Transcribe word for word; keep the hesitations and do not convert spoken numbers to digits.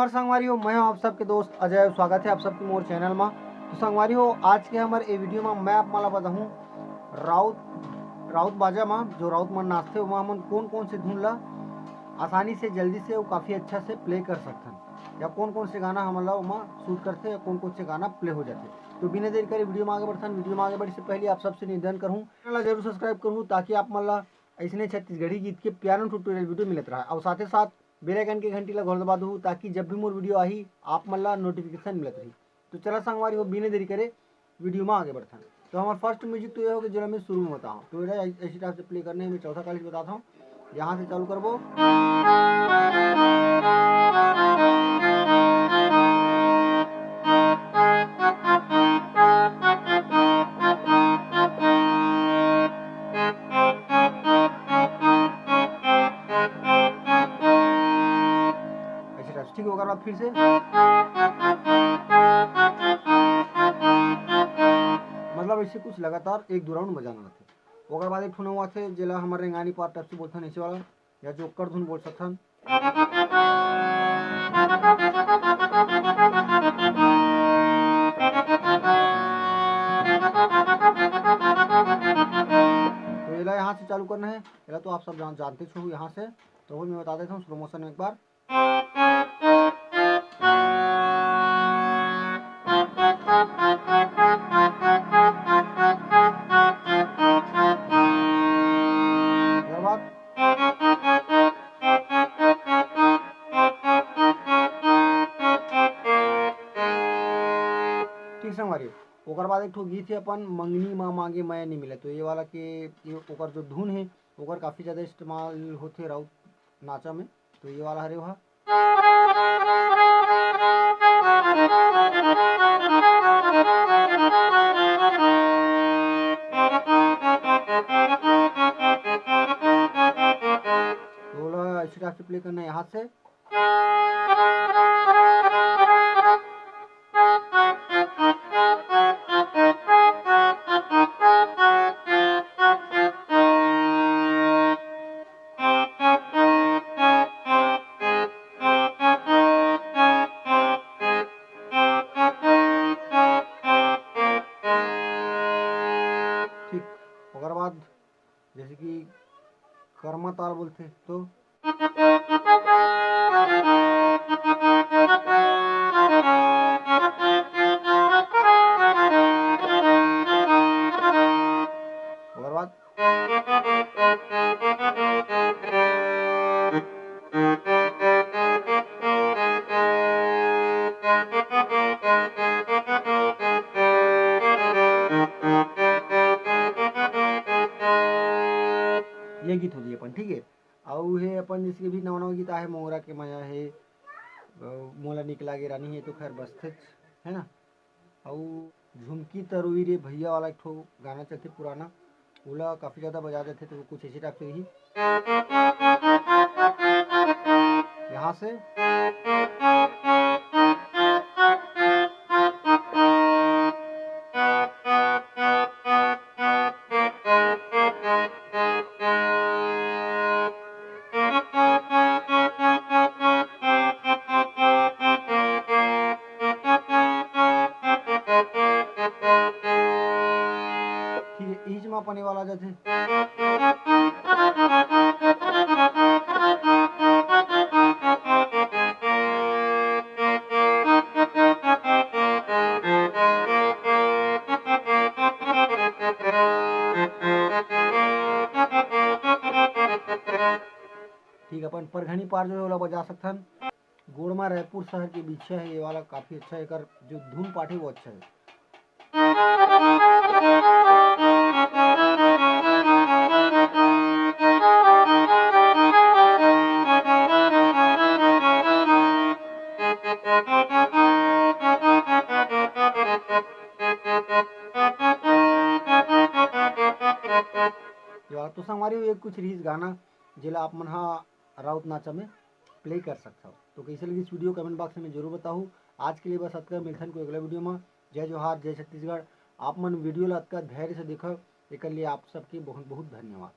नमस्कार संगवारी हो, मैं हूं आप सबके दोस्त अजय। स्वागत है आप सबके मोर चैनल मा। तो संगवारी हो, आज के हमर ए वीडियो मा मैं आप मन ला बताहूं राउत, राउत बाजा मा जो राउत मन नाचथे, ओमा हमन कोन कोन से धुन ला आसानी से, जल्दी से अउ काफ़ी अच्छा से प्ले कर सकथन, या कोन कोन से गाना हमन ला ओमा सूट करथे, या कोन कोन से गाना प्ले हो जाथे। तो बिना देरी करे वीडियो मा आगे बढ़थन। वीडियो मा आगे बढ़े से पहले आप सबसे निवेदन करहूं, चैनल ला जरूर सब्सक्राइब करहू, ताकि आप मन ला अइसने छत्तीसगढ़ी गीत के प्यारा tutorial वीडियो मिलत रहे। अउ साथे साथ बेल आइकन के घंटी ला घलो दबा दहू, ताकि जब भी मोर वीडियो आही, आप मन ला नोटिफिकेशन मिलत रही। तो चला संगवारी हो, बिना देरी करे वीडियो मा आगे बढ़थन। तो हमर फर्स्ट म्यूजिक तो ये हो कि जेला मैं शुरू में बताऊँ। तो एला ऐसे टाइप से प्ले करना है, मैं चौथा काली बताता हूँ। यहाँ से चालू करबो। ऐसे टाइप से, ठीक है, ओकर बाद फिर से, मतलब ऐसे कुछ लगातार एक दो राउंड बजाना रहथे। ओकर बाद एक ठो नवा आथे, जेला हमर रेंगानी पार टाइप से बोलथन, ऐसे वाला, या जोकर धुन बोल सकथन। तो एला यहाँ से चालू करना है, एला तो आप सब जान, जानते हो यहाँ से। तो वो मैं बता देता हूँ स्लो मोशन में एक बार। ओकर बाद ठीक संगवारी, ओकर बाद एक ठो गीत है अपन मंगनी मा मांगे मया नहीं मिले, तो ये वाला के, ये ओकर जो धुन है ओकर काफ़ी ज़्यादा इस्तेमाल होथे राउत नाचा में। तो ये वाला हरे वहा। तो ओला इसी टाइप से प्ले करना है हाथ से। ठीक, ओकर बाद जैसे कि कर्मा ताल बोलथे तो ओकर बाद ये गीत हो जाए अपन, ठीक है। अउ हे अपन जैसे कि भी नवा नवा गीत आहे, मोंगरा के मया हे, अ, मोला निक लागे रानी, ये तो खैर बजथेच, है ना। अउ झुमकी तरोई रे भैया वाला एक ठो गाना चलथे पुराना, ओला काफ़ी ज़्यादा बजा देथे, तो वो कुछ ऐसे टाइप से रही। यहाँ से ठीक है, इही मा अपन ये वाला आ जाथे। ठीक, अपन परघनी पार जो है, ओला बजा सकथन। गोड़मा रायपुर शहर के पीछे है, ये वाला काफ़ी अच्छा है, एकर जो धुन पाठ है, वो अच्छा है। ये वाला तो संगवारी हो, ये कुछ रहीस गाना, जेला आप मन हा राउत नाचा में प्ले कर सकथव। तो कैसे लगिस वीडियो, कमेंट बॉक्स में जरूर बताहू। आज के लिए बस अतका, मिलथन कोई अगला वीडियो में। जय जोहार, जय छत्तीसगढ़। आप मन वीडियो ला अतका धैर्य से देखव, एकर लिए आप सबके बहुत बहुत धन्यवाद।